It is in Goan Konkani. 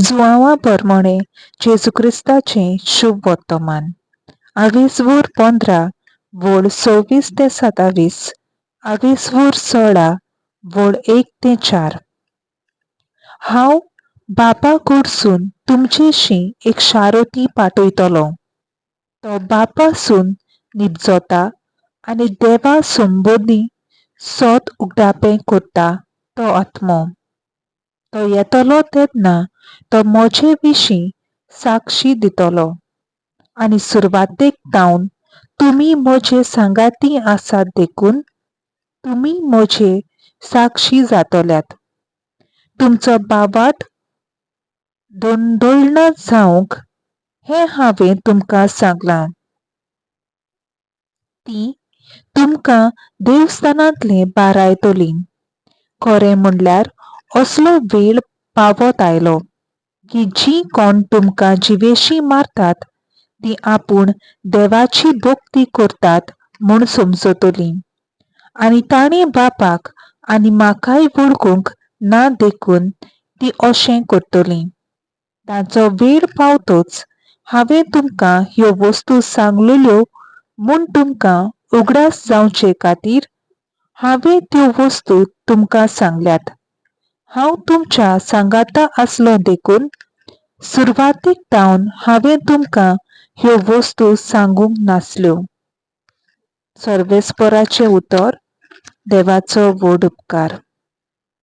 जुआंवा परमणे जेजू क्रिस्ताचें शुभ वर्तमान. आवेसवूर 15 वळ 26 ते 27, आवेसवूर 16 वळ 1 ते 4. हांव बापा कडसून तुमचेशी एक शारोती पाठयतलो. तो बापासून निपजता आनी देवा संबंदी सोत उगडापें करता तो आत्मो. तो येतलो तेन्ना तो म्हजे विशीं साक्षी दितलो. आनी सुरवातेक तावन तुमी म्हजे सांगाती आसात देखून तुमी म्हजे साक्षी जातल्यात. तुमचो बावाट दोंदोळना जावंक हें हांवें तुमकां सांगलां. ती तुमकां देवस्थानांतलें बारायतली. खरें म्हणल्यार असलो वेळ पावत आयलो की जीं कोण तुमकां जिवेशीं मारतात तीं आपूण देवाची भक्ती करतात म्हूण समजतलीं. आनी तांणी बापाक आनी म्हाकाय वळखूंक ना देखून ती अशें करतलीं. ताचो वेळ पावतच हांवें तुमकां ह्यो वस्तू सांगलेल्यो म्हूण तुमकां उगडास जावचे खातीर हांवें त्यो वस्तू तुमकां सांगल्यात. हांव तुमच्या सांगाता आसलो देखून सुरवातीक तावन हांवें तुमकां ह्यो वस्तू सांगूंक नासल्यो. सर्वेस्पराचें उतर. देवाचो व्हड उपकार.